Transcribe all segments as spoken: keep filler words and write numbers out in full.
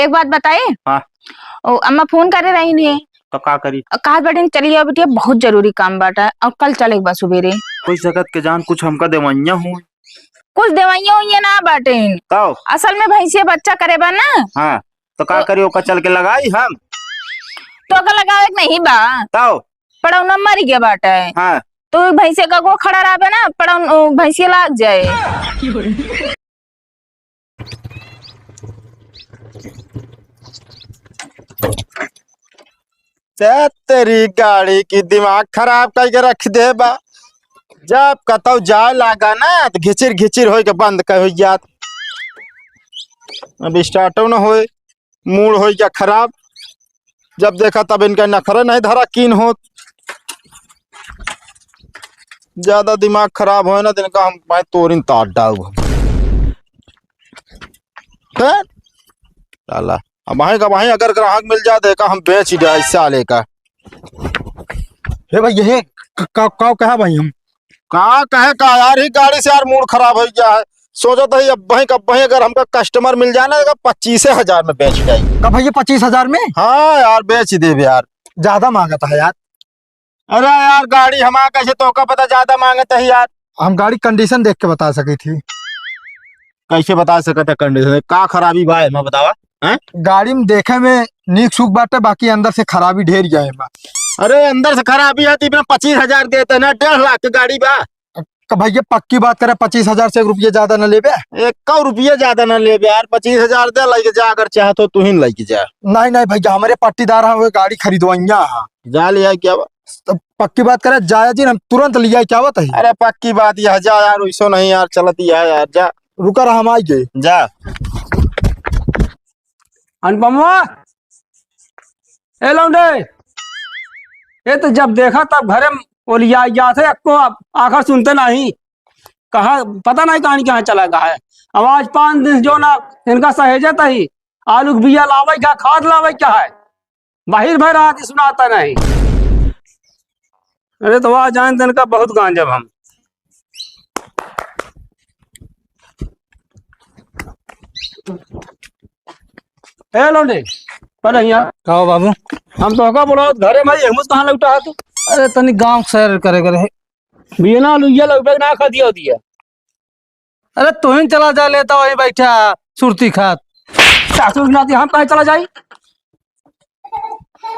एक बात बताई? हाँ। ओ, अम्मा फोन करे रही नहीं। तो का करी? अ, कहत बाटिन, "चलिए बिटिया, बहुत जरूरी काम बाटा, और कल चले एक बार सुबेरे।" कोई सकत के जान, कुछ हमका देवइया हो। कुछ देवइया होइया ना बाटिन। तब? असल में भैंसिया बच्चा करे बा ना। हाँ, तो का तो करी, ओका चल के लगाई हम? तो ओका लगावे के नहीं बा। तब? पड़ौना मर गया बाटे। हाँ। तो भैंसिया का गो खड़ा रहबे ना, पड़ौन, ओ, भैंसिया लाग जाए। ते तेरी गाड़ी की दिमाग खराब करके रख दे बा। जब कतौ जाए लागा ना, तो घिचिर घिचिर होई के बंद कर होई जात। अब स्टार्टो न होए, मूड होई गया खराब। जब देखा तब इनका नखरे नहीं धरा कीन होत। ज्यादा दिमाग खराब होए ना, तो इनका हम मैं तोरिन तार डाउब। हैं? साला, अब वहीं का वहीं अगर ग्राहक मिल जाए, देखा हम बेच ही जाए इस साले का। हे भाई, ये क-, का, का कहा भाई हम? का कहे का यार, ही गाड़ी से यार मूड खराब हो गया है। सोचत ही अब वहीं का वहीं अगर हमका कस्टमर मिल जाए ना, तो पच्चीस हजार में बेच जाए। का भैया, पच्चीस हजार में? हाँ यार, बेच ही देबे यार। ज्यादा मांगत है यार। अरे यार, गाड़ी हमार कैसे, तोका पता ज्यादा मांगत है यार। हम गाड़ी कंडीशन देख के बता सकी थी। कैसे बता सकत है कंडीशन? का खराबी बा एमा बतावा, हैं? गाड़ी में देखे में नीक सूख बाटे, बाकी अंदर से खराबी ढेर गया है बा। अरे अंदर से खराबी है तो इतना पच्चीस हजार देते ना, डेढ़ लाख के गाड़ी बा। तो भैया पक्की बात करे, पच्चीस हजार से एक रुपया ज्यादा ना लेबे। एक रुपया ज्यादा ना लेबे यार, पच्चीस हजार दे, लेके जा, अगर चाहत हो तू ही लेके जा। नहीं, नहीं भैया, हमारे पट्टीदार हैं, वो गाड़ी खरीदवाइया है। जा ले आए क्या बा? तो पक्की बात करे, जाया जी, हम तुरंत ले आए, क्या बात है? अरे पक्की बात यह जा यार, वैसो नहीं यार, चलत यह है यार, जा। रुका रहा, हम आई गए। जा। अनुपमवा, ए लौंडे, ए तो जब देखा तब घरे में ओलिया जात है, अक्को आप आखर सुनते नहीं। कहाँ, पता नहीं कहानी कहाँ चला गया है। अब आज पाँच दिन जो ना इनका सहेजत ही, आलू के बिया लावे क्या, खाद लावे क्या है, बाहिर भर आके सुनाता नहीं। अरे तो वह जान तन का बहुत गांजब हम। ए लौंडे, पर यहाँ का हो बाबू? हम तो का बोला घरे में, हम कहाँ लौटा है तू? अरे तनी गांव सैर करे करे। बिना लुइया लौबे ना खा दिया दिया। अरे तू ही चला जा लेता वहीं बैठा सुरती खात। सासुर नाती हम कहीं चला जाई?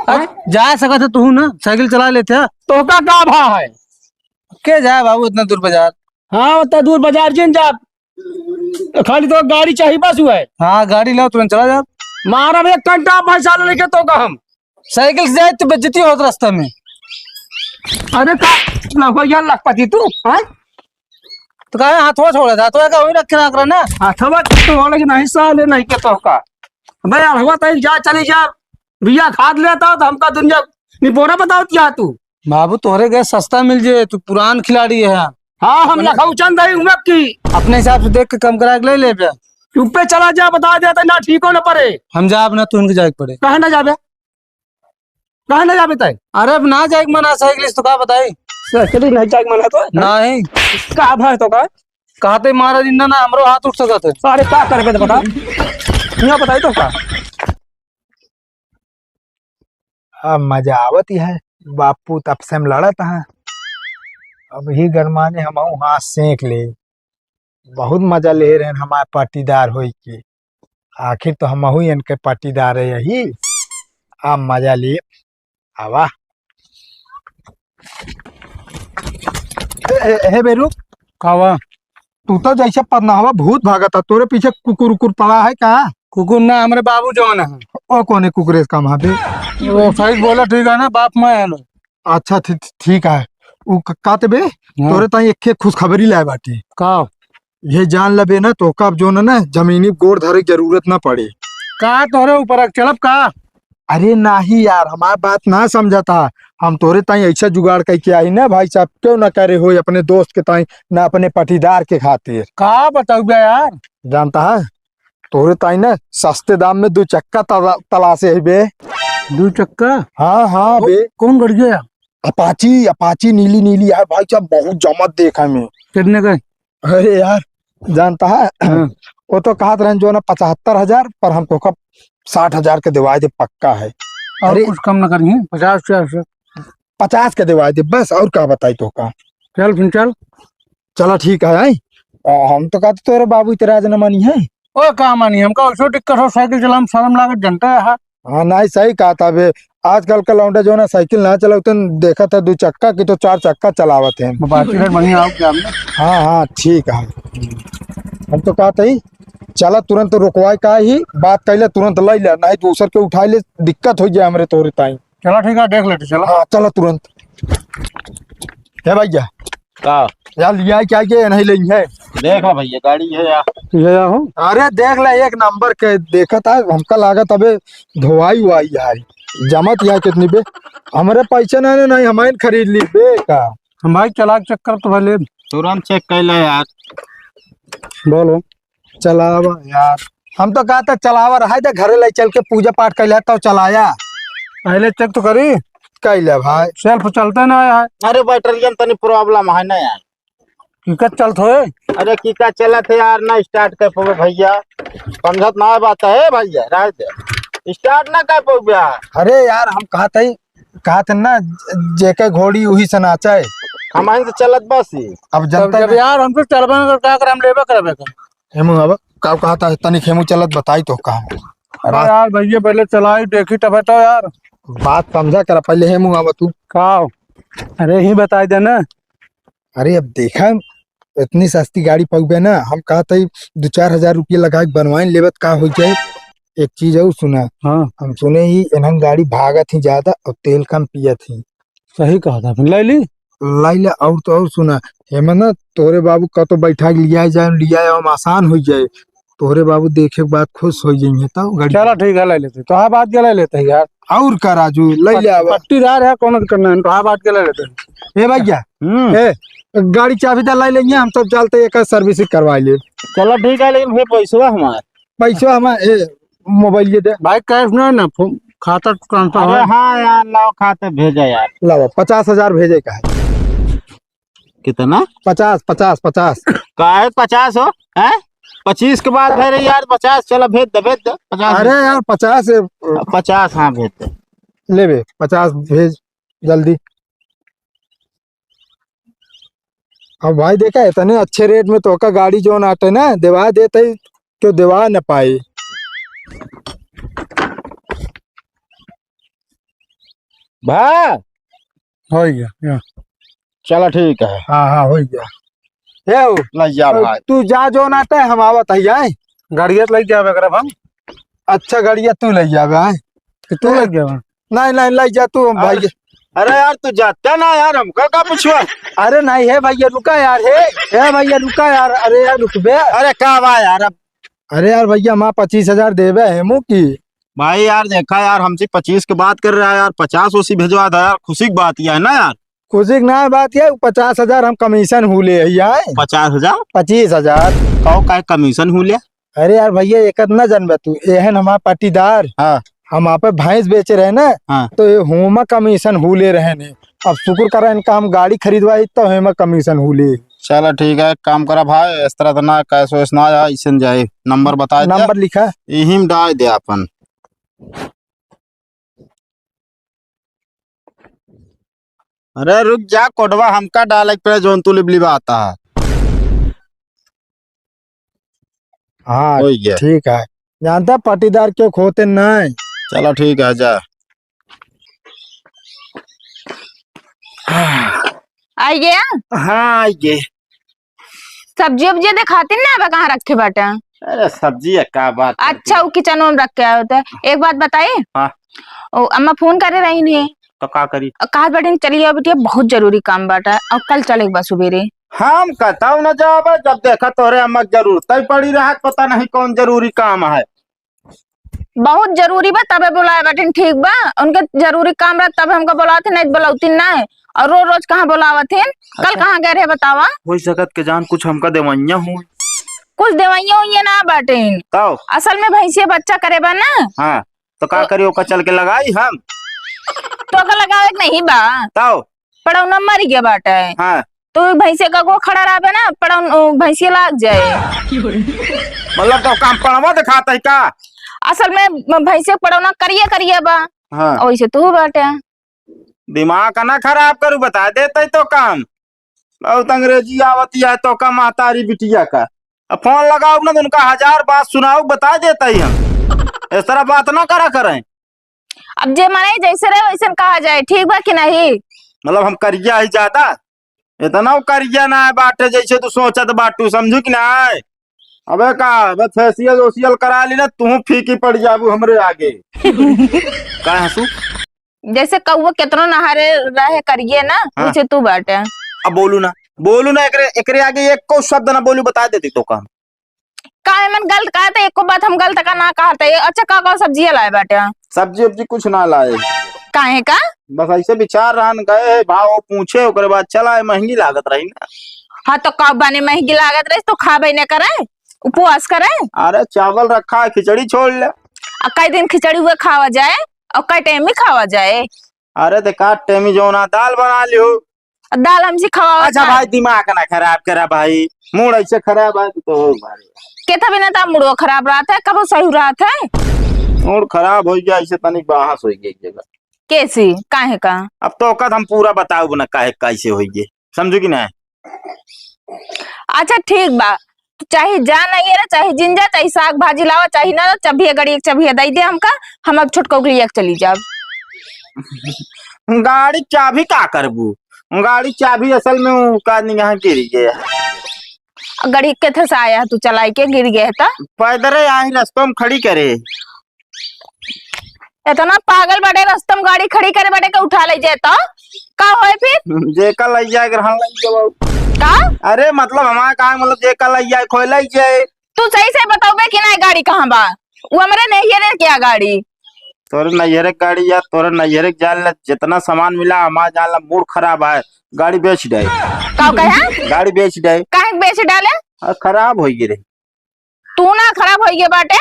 अरे जा सकत है तू ना, साइकिल चला लेते है। तो का का भा है? के जाए बाबू इतना दूर बाजार? हाँ, उतना दूर बाजार जिन जा। खाली तो गाड़ी चाहिए बस हुआ है। हाँ, गाड़ी लाओ तुरंत चला जा। मारा एक घंटा पैसा लेके तो का हम। साइकिल से जाए तो बेइज्जती होत रास्ता में। अरे का लखो यार लखपति तू, हाँ? तो काहे हाथवा छोड़ा था? हाथवा का वही रखे ना करा ना। हाथवा छोड़े के नहीं साले नहीं के तो का। अबे यार, हुआ तई जा, चली जा, बिया खाद लेता हो तो हमका दुनिया निपोरा बताओ क्या तू? बाबू, तोहरे गए सस्ता मिल जाए, तू पुरान खिलाड़ी है। हाँ, हम अपने लखऊ चंद है उमर की। अपने हिसाब से देख के कम करा के ले ले बे। चुप्पे चला जा, बता देता ना ठीक हो ना पड़े। हम जाब ना, तू उनके जाए के पड़े। कहाँ ना जाबे? कहाँ ना जाबे तय? अरे, अब ना जाए के मना, साइकिल से तो का बताई? साइकिल नहीं जाए के मना तो? नहीं। का भाई तो का? कहते महाराज, इन्ना ना हमरो हाथ उठ सकत है। अरे, का करबे तो बता। यहाँ बताई तो का? अब मजा आवत ही है, बापू तब से हम लड़त हैं। अब ही गरमाने हम हाथ सेंक ले। बहुत मजा ले रहे हैं हमारे पाटीदार होई के। आखिर तो हमहू इनके पाटीदार है यही। आ मजा ले, आवा। ए, ए, हे बेरू, का बा? तू तो जैसे पन्नावा भूत भागता, तोरे पीछे कुकुर उकुर पड़ा है का? कुकुर ना, हमरे बाबू जौन है। ओ कौने कुकुरे से काम है बे? वो सही बोला, ठीक है ना, बाप मैं है ना। अच्छा, ठी-, ठी-, ठीक है। उ क-, काते बे, हाँ। तोरे ताई एक खुशखबरी लाए बाटी। का? ये जान लेबे ना, तो का अब जो ना, ना, जमीनी गोड़ धरे के जरूरत ना पड़े। का तोरे ऊपर अब चलब का? अरे नाही यार, हमार बात ना समझता। हम तोरे ताई ऐसा जुगाड़ करके आई ना भाई साहब, क्यों ना करे हो अपने दोस्त के ताई, ना अपने पटीदार के खातिर। का बताऊ बे यार? जानता है, तोरे ताई ना सस्ते दाम में दू चक्का तला-, तलाशे है बे। दू चक्का? हाँ, हाँ को-, बे। कौन गाड़ी है? अपाची, अपाची नीली नीली है भाई साहब, बहुत जमत देखा में। कितने का? अरे यार, जानता है, हाँ। वो तो कहत रहन जो ना पचहत्तर हजार, पर हम तो का साठ हजार के देवाई दे, पक्का है। और अरे कुछ कम न करिए, पचास, पचास। पचास के देवाई दे बस, और का बताई तोहका। चल फिर चल। चला ठीक है, आई। आ, हम तो कहते तोरे बाबू इतराज न मानी है। ओ का मानी, हमका ओइसो दिक्कत हो, साइकिल चलावे में शर्म लागत, जनता है। हाँ, नहीं, सही कहत है बे। आजकल का लौंडा जौन है साइकिल ना चलावतन, देखत है दू चक्का की तो चार चक्का चलावत हैं। बाकी रहे बढ़िया, आओ क्या हमने? हाँ, हाँ, ठीक है। हम तो कहत ही, चला तुरंत रुकवाए का ही, बात कैले तुरंत लइ ले, नहीं दूसर के उठाए ले, दिक्कत होइ जाए हमरे तोरे ताई। चला ठीक है, देख लेते, चला। हाँ, चला तुरंत। हे भैया, का? यार, लिया क्या के नहीं लेंगे? देख ला भैया, गाड़ी है यार। ये हो? अरे देख ला, एक नंबर के देखत है, हमका लागत अबे धोवाई हुआई है, जमत या कितनी बे, हमरे पैसे नहीं, नहीं, नहीं, हम खरीद ली बे का। हम भाई चला के चेक कर तो भले। तुरंत चेक कर ले यार। बोलो। चलावा यार, हम तो कहते चलावा रहा दे, घरे ले चल के पूजा पाठ कैले तो चलाया। पहले चेक तो करी। कैले भाई। सेल्फ चलते ना यार। अरे बैटरियन तनी प्रॉब्लम है ना यार। किका चलत होए? अरे किका चलत है यार, ना स्टार्ट कर पावे भैया, समझत ना बात है भैया, रह दे, स्टार्ट ना कर पावे यार। अरे यार हम कहते ही, कहते ना, जेके घोड़ी उही से नाचे। हम आइन से चलत बस ही। अब तब जनता जब ना यार हमसे चलबे ना तो का करे, हम लेबे करबे का। हेमू अब का कहता है, तनिक हेमू चलत बताई तो का। अरे बात यार भैया पहले चलाई देखी तब तो यार। बात समझा कर पहले हेमू अब तू। का हो? अरे ही बताई दे ना। अरे अब देखा, इतनी सस्ती गाड़ी पउबे ना, हम कहत हई दो चार हजार रुपया लगा के बनवाइन लेबत का हो जाए। एक चीज और सुना, हाँ। हम सुने ही इन्हन गाड़ी भागत ही ज्यादा और तेल कम पियत ही। सही कहत है, फिर ले ली। ले ले, और तो और सुना, हेमन ना तोरे बाबू कतो बैठा के लिया जाए, लिया आवे में आसान हो जाए। तोहरे बाबू देखे के बाद खुश हो जाइए, तो गाड़ी चला ठीक है, ले लेते, तो हाँ बात के ले लेते हैं यार। और का राजू, ले ले पट-, आवा। पट्टीदार है, कौन करना है, तो हाँ बात के ले लेते हैं। ए भैया, हम्म। ए, गाड़ी चाबी दे, ले लेंगे हम, तब चलते हैं, एक सर्विसिंग करवा ले। चलो ठीक है, लेकिन फिर पैसवा हमार। पैसवा हमार, ए, मोबाइल ये दे। भाई कैश ना है ना, फोन, खाता ट्रांसफर अरे है। हाँ यार, लाओ खाते भेजा यार। लाओ, पचास हजार भेजे का है। कितना? पचास, पचास, पचास। काहे पचास हो? हैं? पच्चीस के बाद है रे यार, पचास। चलो भेज दे, भेज दे, पचास। अरे यार, पचास है। पचास, हाँ, भेज दे। ले बे, पचास भेज जल्दी। अब भाई देखा, इतने अच्छे रेट में तोका गाड़ी जौन आटे ना, देवा देते, क्यों देवा न पाए। भा, हो गया, या। चला ठीक है। हाँ, हाँ, हो गया। ए हो, ले जा भाई। तू जा जो ना ते, हम आवत है, आए। गाड़िया तो ले जावे करब हम। अच्छा, गाड़िया तू ले जावे, आए। कि तू ले जावे? नहीं, नहीं, ले जा तू, हम भाई। अरे, अरे यार, तू जाता ना यार, हमका का पूछवा? अरे नहीं, हे भैया, रुका यार, हे, हे भैया, रुका यार, अरे यार, रुकबे। अरे का बा यार, अब अरे यार भैया, माँ पच्चीस हजार देबे हेमू की। भाई यार, देखा यार, हमसे पच्चीस के बात कर रहा है यार, पचास ओसी भेजवा दे यार, खुशी की बात यह है ना यार। खुशी की ना बात यह, पचास हजार हम कमीशन हूँ ले ही आए। पचास हजार? पच्चीस हजार। कहो काहे कमीशन हूँ ले? अरे यार भैया, एक ना जानबे तू, एहन हमार पट्टीदार। हाँ। हम आपे भैंस बेचे रहे ना, हाँ। तो ये होमा कमीशन हूँ ले रहे ने। अब शुक्र करा इनका हम गाड़ी खरीदवाई तो हेमा कमीशन हूँ ले। चला ठीक है, एक काम करा भाई, इस तरह तो ना, कैश वैश ना आया, इसे न जाए, नंबर बता दे। नंबर लिखा? यही में डाल दे अपन। अरे रुक जा, कोडवा हमका डाले के पड़े, जोन तू लिबली बात है। हाँ, हो गया। ठीक है। जानता पट्टीदार क्यों खोते नहीं? चला ठीक है, जा। आई गया? हाँ, आई गए। सब्जी उब्जी देखाती ना, अब कहाँ रखे बाटे? अरे सब्जी है, का बात करती अच्छा, है? वो किचन में रख के आए होते। एक बात बताई? हाँ। ओ, अम्मा फोन करे रही नहीं। तो का करी? अ, कहा बाटे, "चली आओ बिटिया, बहुत जरूरी काम बाटे, और कल चले एक बार सुबेरे।" हम कतौ न जाबे, जब देखा तोरे अम्मा के जरूरत ही पड़ी रहत, पता नहीं कौन जरूरी काम है। बहुत जरूरी बा, तबे बुलाए बाटिन, ठीक बा? उनके जरूरी काम रहत, तबे हमका बुलावत, नहीं बुलावती नहीं। और रोज रोज कहाँ बुलावत हैं? कल अच्छा। कहाँ गए रहे बतावा? हो सकत के जान कुछ हमका देवैया हो। कुछ देवैया हुई ना बाटिन। तब? असल में भैंसिया बच्चा करे बा ना। हाँ। तो का तो करी, ओका चल के लगाई हम? तो का लगावे के नहीं बा। तब? पड़ौना मर गया बाटे। हाँ। तो भैंसे का गो खड़ा रहबे ना, पड़ौन, ओ, भैंसिया लाग जाए। मतलब तो काम पड़वा दिखाता है का? असल में म-, भैंसे पड़ौना करिया करिया बा। हाँ। वैसे तू बाटे। दिमाग का ना खराब करू, बता देते तो काम। बहुत अंग्रेजी आवती है तो का महतारी बिटिया का। अब फोन लगाओ ना तो उनका हजार बात सुनाओ, बता देता ही हम। इस तरह बात ना करा करें। अब जे माने जैसे रहे वैसे कहा जाए, ठीक बा कि नहीं? मतलब हम करिया ही ज्यादा? इतना करिया ना है बाटे जैसे तू सोचत बाटू, समझू कि ना है? अबे का, अबे फेशियल ओशियल करा ली ना, तू फीकी पड़ जाबू हमरे आगे। का हंसू? जैसे कौआ केतनो नहारे रहे करिए ना, हाँ। वैसे तू बाटे। अब बोलू ना, बोलू ना, एकरे, एकरे आगे एको शब्द ना बोलू, बता देती तो काम। का एमन गलत कहा था? एको बात हम गलत का ना कहा था। ये अच्छा, का का सब्जियां लाए बाटे? सब्जी उब्जी कुछ ना लाए। काहे का? बस ऐसे विचार रहन गए, भाव पूछे, ओकरे बाद चला आए, महंगी लागत रही ना। हाँ, तो का बने महंगी लागत रही तो खाबे न करे, उपवास करे। अरे चावल रखा है, खिचड़ी छोड़ ले। आ कई दिन खिचड़ी हुए खावा जाए और कई टाइम ही खावा जाए। अरे ते का टेमी जौना दाल बना लियो। दाल हमसे खवावा अच्छा था। भाई, दिमाग ना खराब करा भाई, मूड ऐसे खराब है तो हो भाई। केथा बिना ता मूडो खराब रहत है, कबो सही रहत है। मूड खराब हो गया, ऐसे तनिक बहस हो गई एक जगह। कैसी? काहे का? अब तो ओकत हम पूरा बताउब ना काहे कैसे हो गए, समझू कि ना? अच्छा ठीक बा, तू चाहे जा नहीं रे, चाहे जिन जा, चाहे साग भाजी लावा, चाहे ना, चबिया, गाड़ी के चबिया दे दे हमका, हम अब छोटको के लिए चली जाब। गाड़ी चाबी का करबू? गाड़ी चाबी असल में उ का निगाह गिर गया। गाड़ी केथे से आया तू चलाई के गिर गया है तो? पैदल आई रस्तों में खड़ी करे। इतना पागल बड़े रस्तम गाड़ी खड़ी करे बड़े के उठा ले जाए तो का होए फिर? जेका लई जाए के रहन लई जाओ। का? अरे मतलब हमारा का मतलब जेका लई जाए खोए लई जाए। तू सही से बताओबे कि ना गाड़ी कहाँ बा? वो हमरे नहीं है रे क्या गाड़ी? तोरे नैहरे के गाड़ी या तोरे नैहरे के जान ला, जितना सामान मिला हमारा जान ला, मूड खराब है, गाड़ी बेच दे। का कहे? गाड़ी बेच दे। काहे के बेच डाले? आ, खराब हो गई रे। तू ना खराब हो गए बाटे,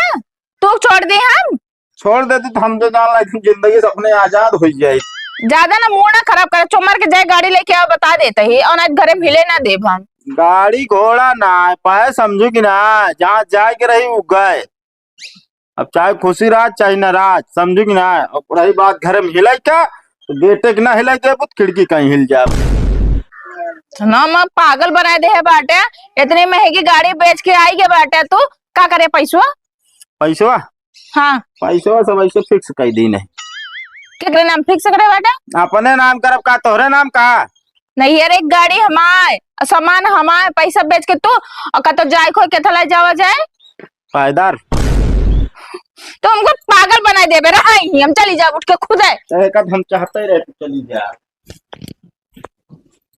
तू छोड़ दे हम। छोड़ देती तो हम तो जान ला कि जिंदगी से अपने आजाद हो जाए। ज्यादा ना मूड ना खराब करे, चुमर के जाए गाड़ी लेके आओ, बता देते ही, और आज घरे मिले ना देब हम। गाड़ी घोड़ा ना है पाए, समझू कि ना, जहाँ जाए के रही वो गए। अब चाहे खुशी रहा चाहे नाराज, समझू कि ना। अब रही बात घर में हिलाई का, तो गेटे के ना हिलाई देबू तो खिड़की कहीं हिल जाए। ना मैं पागल बनाए दे है बाटे, इतनी महंगी गाड़ी बेच के आई के बाटे तू, का करे पैसवा? पैसवा? हाँ। पैसवा सब ऐसे फिक्स कर दी नहीं। केकरे नाम फिक्स करे बाटे? अपने नाम करब का, तोहरे नाम का? नहीं यार, एक गाड़ी हमार, सामान हमार, पैसा बेच के तू और का तो जाए खोए के थला जावा जाए। पायदार। तो हमको पागल बनाए देबे रहा ही, हम चली जाब उठ के खुदे। तो एक आध हम चाहते रहे तू चली जा।